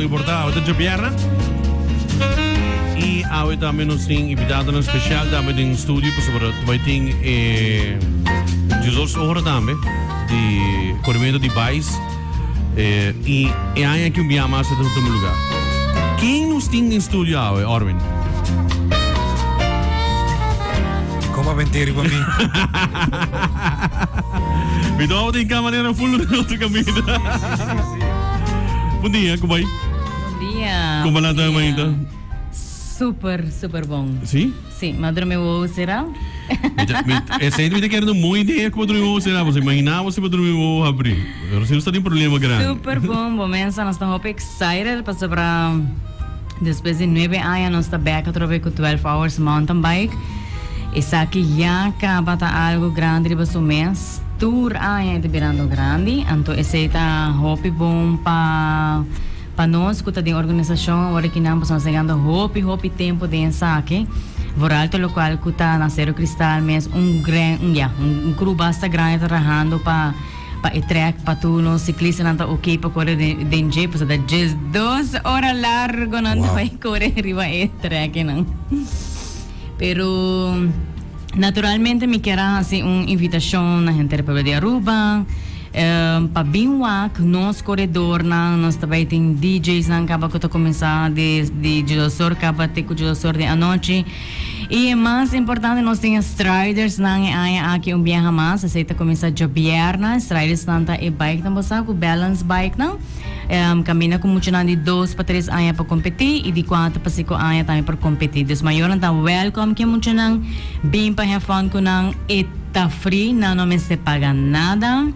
importa, awe ta djabièrnè. I awe tambe nos tin invitadonan special tambe den studio pasobra ta bai tin e 12 ora tambe di corrimento di bais. I e aña aki un bia mas ta tuma lugar. Ken nos tin den studio awe, Orwin? Como aventeri pa mi? Mi ta tin camarera full den otro camina. Bon dia, como bai? Bon dia. Como lanta mainta? Super, super bon. Si? Si, m'a drumi wowo será. Mi ta, mi, esei mi ta kere un bon idea ku bo drumi wowo será. Pasobra imagina bo si bo drumi wowo habrí. Pero si nos ta tin problema grandi. Super bon, bo mesa nos ta hopi excited pasobra despues di nuebe aña nos ta bek atrobe ku 12 hours mountain bike. Esaki ya kaba ta algo grandi riba su mes. Tur aña e ta birando grandi, anto esei ta hopi bon pa. Pa nos ku ta den organisashon awor aki nan pasobra nos ta gando hopi hopi tempu den esaki, vooral te lokual ku ta na Sero Kristal mes un gran un ya un kru basta grandi ta trahando pa pa e trek pa tur nos siklistanan ta oke pa kore den den dje pasobra ta 12 ora largo nan ta bai kore riba e trekinan. Pero naturalmente mi kier a hasi un invitashon na henter pueblo di Aruba pa bin wak nos koredornan, nos ta bai tin DJsnan kaba ku ta kuminsá di di djodosor kaba te ku djodosor di anochi i e mas importante nos tin e stridersnan e aña aki un biaha mas esei ta kuminsá djobièrnè, stridersnan ta e bikenan bo sa ku balance bikenan. Caminda cu muchanan di dos pa tres aña pa competi y di cuatro pa cinco aña tambe por competi. Dus mayornan ta welcome ke muchanan bin pa have fun cu nan. E ta free, nan no mester paga nada.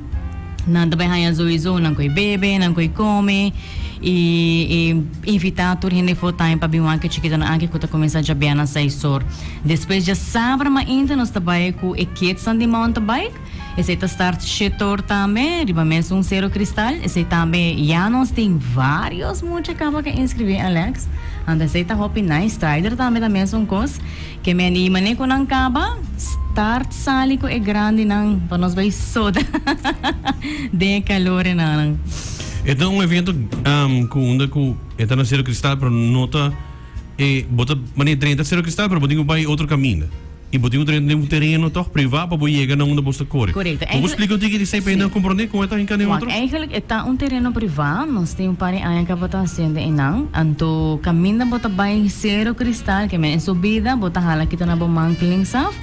Nan ta bay haya sowieso nan coy bebe, nan coy come y y invita tur hende for tambe pa bin wak e chikitonan aki cu ta cuminsa djabièrnè seis or. Despues djasabra mainta nos ta bay cu e kidsnan di mountain bike. Esei ta start shetor tambe riba mesun Sero Cristal. Esei tambe ya nos tin varios mucha caba ke inscribi Alex. Anto esei ta hopi nice. Strider tambe ta mesun cos. Ke mi anima ne cu nan caba start sali cu e grandinan pa nos bay soda den e calor enanan. E ta un evento cu unda cu e ta na Sero Cristal pero no ta e bo ta manera drenta Sero Cristal pero bo tin cu bay otro caminda. I bo tin un tereno den un tereno tòg privá pa bo yega na unda bo sta kore. Korekto. Bo por splika un tiki di esei pa hende komprondé kon e ta hinká den Wak, otro? eigenlijk e ta un tereno privá. Nos tin un par di aña kaba ta hasiendo einan. Anto kaminda bo ta bai Sero Kristal, ke men en subida, bo ta hala kita na bo man linksaf.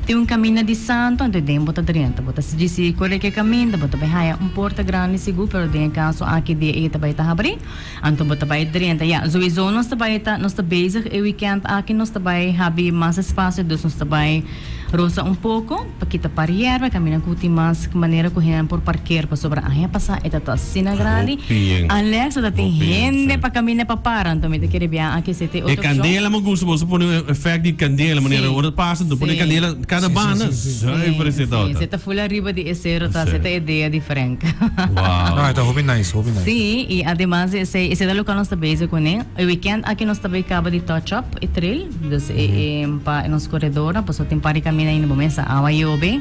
Tin un kaminda di santo, anto den bo ta drenta. Bo ta sigui sigui kore ke kaminda, bo ta bai haya un porta grandi sigur, pero den e kaso aki dia ei ta bai ta habrí. Anto bo ta bai drenta. Ya, sowieso nos ta bai ta, nos ta bezig e weekend aki nos ta bai habi mas espacio, dus nos ta bai rosa un poco pa kita par yerba, caminda cu tin mas manera cu hendenan por parkeer pasobra aña pasa e ta ta asina grandi. Hopi yen. Alex, ta tin Hopi yen, hende sí. pa caminda pa para, anto mi ta kere bia aki esei ta e E otro opcion. candela mi gusta, boso pone e effect di candela, manera Sí. ora pasa, tu pone Sí. candela cada Sí, sí, banda, sí, sí. zuiver Sí, esei ta sí, ota. esei ta full ariba di e cero ta, Sí. esei ta e idea di Frank. Wow. No, e ta hopi nice, hopi nice. Sí, y ademas di esey, esey ta loke nos ta bezig kuné. E weekend aki nos ta bay kaba di touch up e trail, dus e e pa nos koredornan, pasobra tin par di kaminda ainda bo mester awa yobe.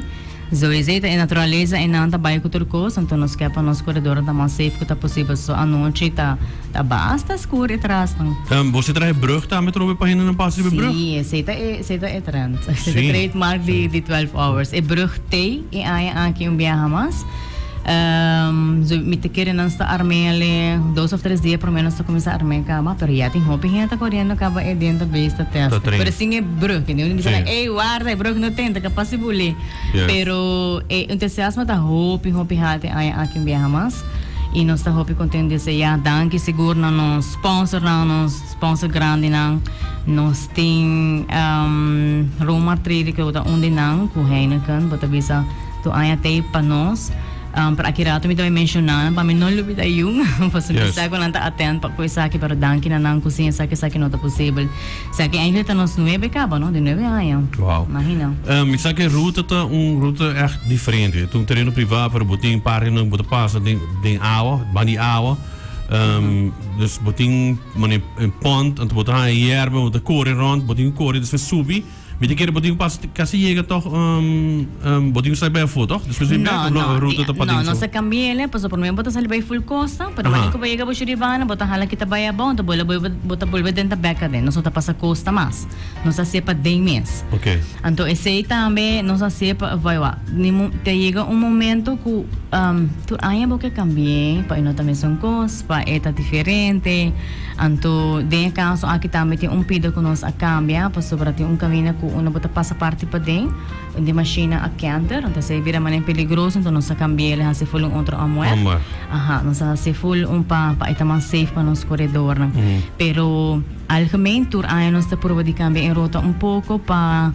So esey ta e naturalesa einan ta bay ku tur kos, anto nos ke pa nos koredornan ta mas safe ku ta posibel. So anochi ta ta basta skur e trasnan. Bo si traha e brug tambe trobe pa hendenan pasa riba e brug? Sí, esey ta e esey ta e trend. Esey ta Sí. trademark di di 12 hours. E brug t'ey e aña aki un biaha mas. So mi ta kere nan sta armele dos of tres dia prome nos ta cuminsa arme caba, pero ya tin hopi hende ta coriendo caba e den ta bes ta test. Ta train. Pero sin e brug, y uno bisa Sí. ey warda e brug no ten, ta capaz si buli. Yes. Pero e entusiasmo ta hopi hopi halto e aña aki un biaha mas y nos ta hopi contento di esey. Ya danki sigur na nos sponsornan, nos sponsor grandinan. Nos tin Romar Trading cu ta un di nan cu Heineken, bo ta bisa. Tu aña t'ei pa nos. Pero aki rato mi ta bai menciona nan pa mi no lubida yun. Pasobra mi sa cu nan ta atent pa cu esaki, pero danki na nan cu sin esaki esaki no ta posibel. Esaki eigenlijk ta nos nuebe caba, no? Di nuebe aña. Wow. Imagina. Mi sa cu e ruta ta un ruta echt diferente. Ta un tereno priva, pero bo tin partenan cu bo ta pasa den den awa, ban di awa. Dus bo tin mane pont, anto bo ta haña yerba, bo ta core rond, bo tin cu core despues subi. Mi ta kere bo tin ku pasa kasi yega tòg bo tin ku sali bai afó tòg? Despues di bèk No, of no, ruta ta no, paden nos so? a kambi'el pasobra promé bo ta sali bai full kosta, pero Aha. wanneer ku bo yega Bushiribana bo ta hala kita bai abou, anto bo bo ta bolbe drenta bèk aden. Nos no ta pasa kosta mas. Nos a hasié paden mes. Ok. Anto esei tambe nos a hasié pa bai wak ni mo ta yega un momento ku tur aña bo ke kambi'é pa e no ta mesun kos, pa e ta diferente. Anto den e kaso aki tambe tin un pida ku nos a kambia pasobra tin un kaminda ku unda bo ta pasa parti paden di mashina a kenter, anto esei bira manera peligroso anto nos a kambi'el e hasi ful un otro omweg. Omweg. Aha, nos a hasi ful un pa pa e ta mas safe pa nos koredornan. Pero algemeen tur aña nos ta prueba di kambia e rota un poko pa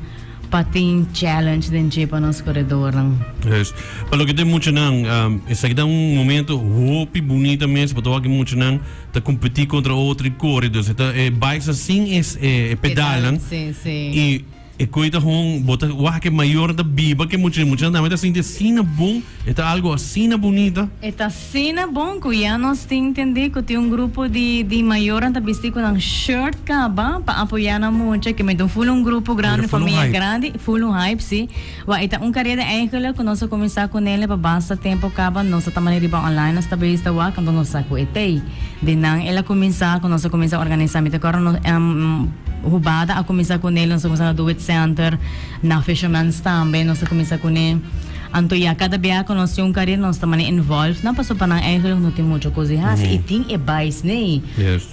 pa tin challenge den dje pa nos koredornan. Juist. Pa loke ta e muchanan, esaki ta un momento hopi bunita mes pa ta wak e muchanan ta competi contra otro y core dus e ta e bikes ta sin e e pedalnan Sí, sí. y e koe ta hon bo ta wak e mayornan ta biba ke mucha muchanan tambe ta sinti asina bon e ta algo asina bunita. E ta asina bon ku ya nos tin tende ku tin un grupo di di mayornan ta bisti ku nan shirt kaba pa apoya nan mucha ke mester ful un grupo grandi Mira ful un famia hype. grandi ful un hype si. Wak, e ta un kareda eigenlijk ku nos a kuminsá kuné pa basta tempu kaba. Nos a ta manera riba online nos ta bezig ta wak, anto nos sa ku e t'ei. Di nan el a kuminsá ku nos a kuminsá organisá. Mi ta kòrda nos Hubada a kuminsá kuné, nos a kuminsá na Do It Center, na Fisherman's tambe nos a kuminsá kuné. Anto ya kada bia ku nos tin un kareda nos ta manera involve nan pasobra pa nan eigenlijk no tin mucho kos di hasi i tin e bais nei.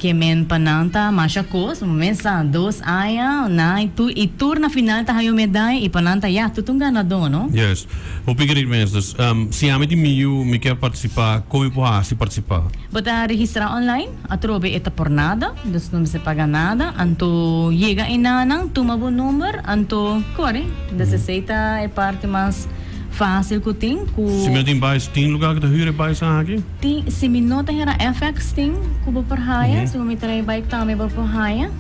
Ke men pa nan ta masha kos, mesa dos aña nan i tur i tur na final ta haña un medaya i pa nan ta ya tur ta un ganadó no. Yes. Hopi great mes. Dus si ami tin mi yu mi kier participa kon mi por hasi participa? Bo ta registra online atrobe e ta por nada dus no mester paga nada anto yega enanan tuma bo number anto kore dus esei ta e parti mas facil ku tin ku. Si mi no tin bais tin lugar ku ta huur e bais aki? Tin, si mi no ta hera FX tin ku bo por haya, si bo mi trae bike tambe bo por haya.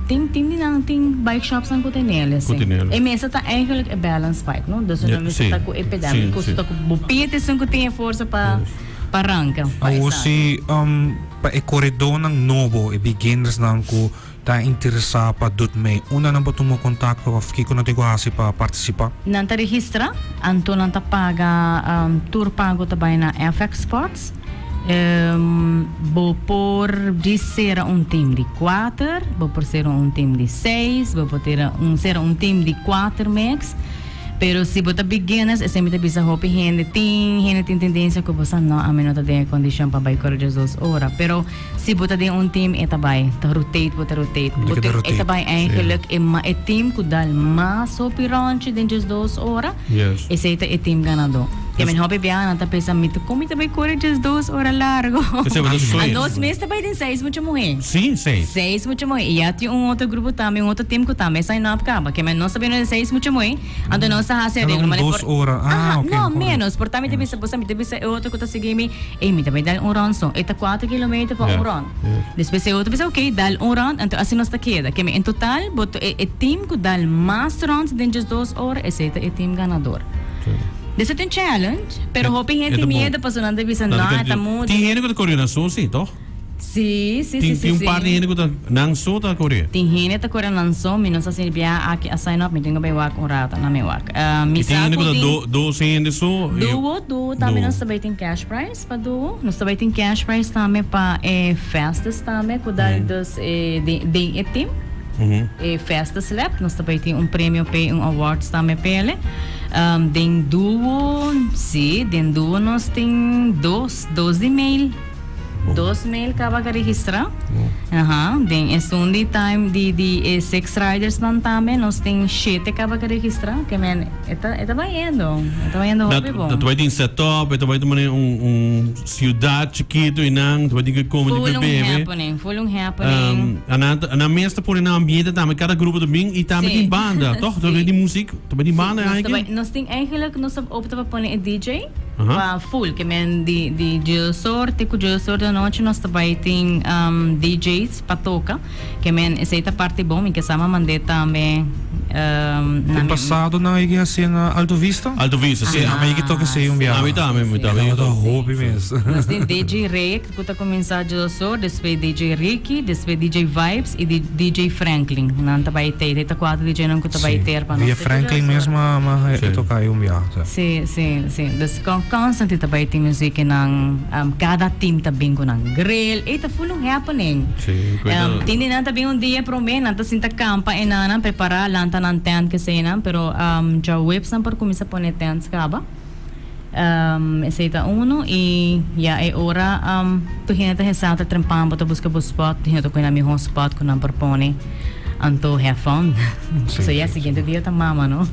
Tin tin di nan tin bike shops nan ku tenele si. Ku tenele. E mester ta eigenlijk e balance bike no, dus no mester ta ku e pedal, Si, ku si. ta ku bo pia ta esun ku tin e forsa pa pa ranka. Awor si pa e koredónan nobo, e beginners nan ku Ta interesá pa dut mee? Unda nan por tuma kontakto òf kiko nan tin ku hasi pa partisipá? Nan ta registrá, anto nan ta paga tur pago ta bai na FX Sports. Bo por djis sera un team di kuater, bo por sera un team di seis, bo por tera un sera un team di kuater mix. Pero si bo ta beginners, esei mi ta bisa hopi hende, tin hende tin tendensia ku bo sa no, ami no ta den e kondishon pa bai kore djes dos ora. Pero Si bo ta den un team e ta bai ta rotate bo ta rotate Bo bo ta tin rotate. e ta bai eigenlijk e ma e team ku dal mas hopi rondje den djes dos ora Yes. esei ta e team ganadó. Ke men hopi biaha nan ta pensa mi ta kon mi ta bai kore djes dos ora largo. Esei bo ta A soña. nos mes ta bai den seis mucha muhé. Sí, seis. Seis mucha muhé i ya tin un otro grupo tambe un otro team ku tambe sign up kaba ke men nos ta bini den seis mucha muhé anto nos ta hasi Cada areglo un mane dos por ora. Ah, Aha, ok, no correcto. menos por ta mi ta bisa bo sa mi ta bisa e otro ku ta sigui mi Ey, mi ta bay dal un rond so. E ta cuatro kilometer pa un rond. Despues e otro bisa, ok, dal un rond, anto asina nos ta keda. Keme en total, bo ta e team cu dal mas ronds den djes dos ora, esey ta e team ganador. Des ta un challenge, pero hopi hende tin miedo pasobra nan ta bisa, no, e ta mucho. Tin hende cu ta core nan so si, toch? Sí, sí, Tin sí, tin un sí. par di hende ku ta nan so ta kore. Tin hende ta kore nan so, mi no sa si bia aki a sign up, mi tin ku bai wak un rato na mi wak. Mi I tin sa hende ku ku ta tin do dos hende so. i- Duo, duo tambe Duo. nos ta bai tin cash prize pa duo. Nos ta bai tin cash prize tambe pa e fastest tambe ku dal dus e den den e team. E fastest lap nos ta bai tin un premio p'e, un awards tambe p'ele. Den duo, sí, den duo nos tin dos, dos di mail. Dos mail caba ka registra. Aha, den esun di time di di e six riders nan tambe nos tin shete caba ka registra. Ke men e ta e ta bayendo, e ta bayendo hopi bon. Dat ta bai tin set up, e ta bai ta mane un un ciudad chikito einan, ta bai tin ke come, tin Full ke un bebe. happening, full un happening. Anan ta anan mes ta pone nan ambiente tambe, cada grupo ta bin y tambe Sí. tin banda, toch? Ta bai Sí. tin muziek, ta bai tin Sí, banda nos ta bai eiken? nos tin eigenlijk nos ta opta pa pone e DJ. Aha. Pa full, ke men di di djeusor te ku djeusor di anochi nos ta bai tin DJ's. DJ's pa toca. Ke men esey ta parti bon, mi ke sa mand'é tambe na Den mi. pasado nan a yega hacié na Alto Vista? Alto Vista, si. Sí, ami a yega toca esey un biaha. Ami tambe, mi tambe. E tabata hopi mes. Nos tin DJ Rick cu ta cuminsa djosor, despues DJ Ricky, despues DJ Vibes y DJ Franklin. Nan ta bay tey, tey ta cuatro DJ nan cu ta bay ter pa nos. Via Franklin mes mi a toca ahí un biaha. Si, si, si. Dus constantly ta bay tin muziek y nan, cada team ta bin cu nan grill. Ey ta full un happening. Si, cuida. Tin di nan ta bin un dia prome, nan ta sinta campa e nan, nan prepara, lanta nan tent kesenan, pero djaweps nan por cuminsa pone tents caba. Esey ta uno y ya e ora tur hende ta hesa ta trempan bo ta busca bo spot, tur hende ta coge nan miho spot cu nan por pone, anto have fun. So ya siguiente dia ta mama no.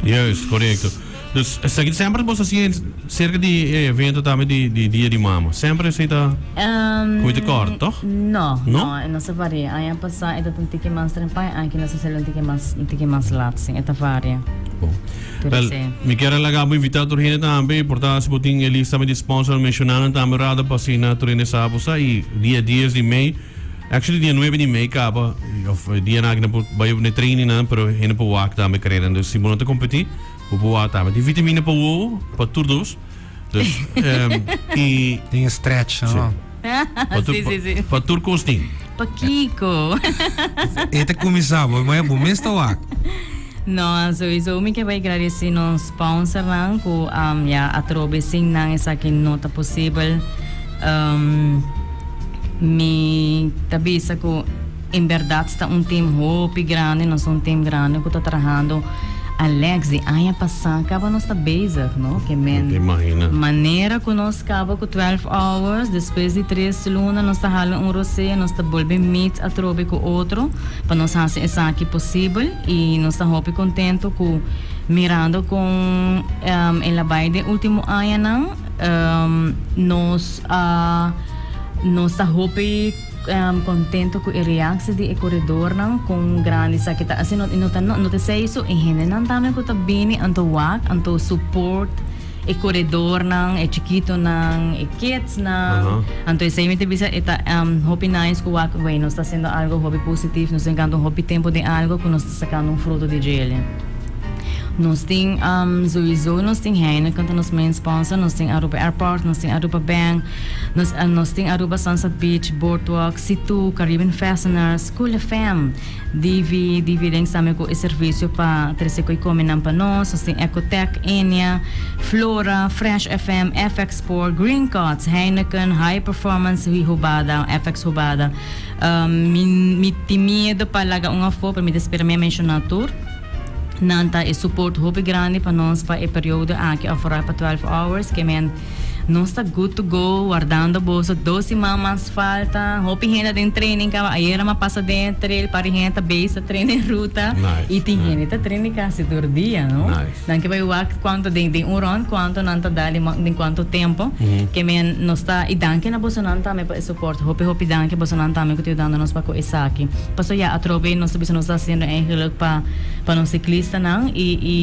Juist, corecto. Dus esaki semper bo sa haci cerca di e evento tambe di di dia di mama. Semper esey ta cu te kort, toch? No, no, e no sa varia. Aña pasa e ta un tiki mas trempan, aki nos a haciel un tiki mas un tiki mas lat, si, e ta varia. Bon. Wel, mi kier a laga bo invita tur hende tambe, por ta si bo tin e lista di sponsor menciona nan tambe rado pa asina tur hende sa bo sa y dia dies di mei, actually dia nuebe di mei caba of dia nan aki nan por bay na e training nan pero hende por wak tambe carera nan. Dus si bo no ta competi bo por wak tambe. Tin vitamina pa wowo pa tur dos. Dus y. Tin e stretch no. Pa tur, Sí, sí, sí. pa tur kos tin. Pakiko? E ta kuminsá, bo maya bo mes ta wak. No, sowieso mi ke bai gradesí nos sponsornan ku um, ya atrobe sin nan esaki no ta posibel. Um, mi ta bisa ku En berdad sta un team hopi grandi, nos ta un team grandi cu ta trahando. Alex, di aña pasa caba nos ta bezig, no? Ke men Te imagina. manera cu nos caba cu 12 hours, despues di tres luna nos ta hala un rosé, nos ta bolbe meet atrobe cu otro pa nos haci esaki posibel y nos ta hopi contento cu mirando con el a bay den ultimo añanan, nos a nos ta hopi. Contento cu e reactie di e corredornan con grandi esaki ta asina no ta no ta esey so e hendenan tambe cu ta bini anto wak anto support e corredornan e chikitonan e kidsnan anto esey mi ta bisa e ta hopi nice cu wak wey nos ta haciendo algo hopi positief nos ta hincando hopi tempo den algo cu nos ta sacando un fruto di djele. Nos tin souiso nos tin Heineken ta nos main sponsor nos tin Aruba Airport nos tin Aruba Bank Nos nos tin Aruba Sunset Beach, Boardwalk, Situ, Caribbean Fasteners, Cool FM, DV, DV Links tambe cu e servicio pa trece cu e cominan pa nos, nos tin Ecotec, Enia, Flora, Fresh FM, FX Sport, Green Cuts, Heineken, High Performance y Hubada, FX Hubada. Mi mi tin miedo pa laga un afo pero mi ta spera mi a menciona tur. Nan ta e support hopi grandi pa nos pa e periodo aki of vooral pa 12 hours ke men nos ta good to go wardando boso dos siman mas falta hopi hende den training caba ayera mi a pasa den e trail par di hende ta bezig ta train den ruta Nice, y tin nice. hende ta train casi tur dia no Nice. nan ke bay wak cuanto den den un rond cuanto nan ta dal den cuanto tempo ke men nos ta y danki na bosonan tambe pa e support hopi hopi danki bosonan tambe cu ta yudando nos pa cu esaki paso ya atrobe nos ta bisa nos ta haciendo eigenlijk pa pa nos ciclistanan y y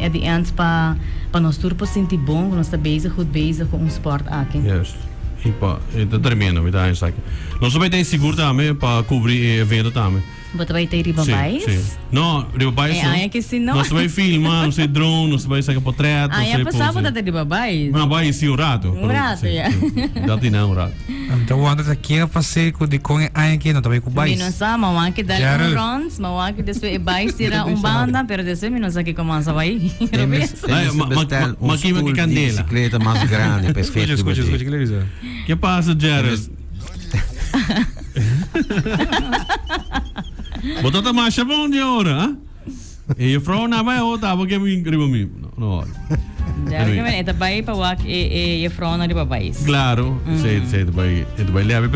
at the end pa pa nos tur por sinti bon cu nos ta bezig goed bezig cu un sport aki. Juist. Y pa e ta tremendo mi ta haña esaki. Nos ta bay ta sigur tambe pa cubri e evento tambe. Bo ta bay ta riba Sí, bais? sí. No, riba bais E no. aña ki si no. Nos ta bay filma, nos ta bay drone, nos ta bay saca potret, nos Aña ta bay pasá bo post. ta ta riba bais. Bueno, bay sí un rato. Un pero rato, sí, ya. sí. Dat di nan un rato. Mi ta wonder ta ken a pas'é ku dikon e aña aki no ta bai ku Mi bais. no sa, ma wak dal un Gerald. rond, ma wak despues e bais tira un banda, pero despues mi no sa kiko mas a bai. E mes- e Ay, mester ma- ma- bestel ma- un ma kima stoel ki di kandela. bicicleta mas grandi pa e Skucha, fit riba skucha, dje. skucha, kila bisa? Ke pasa, Gerald? Bo ta tamasha bon di ora, ha? E juffrouw na bai o tabo ke mi riba mi. No, no. Ja, e ta bai pa wak e, e juffrouw na riba bais. Claro, mm. Sei, sei, bai, bai leve.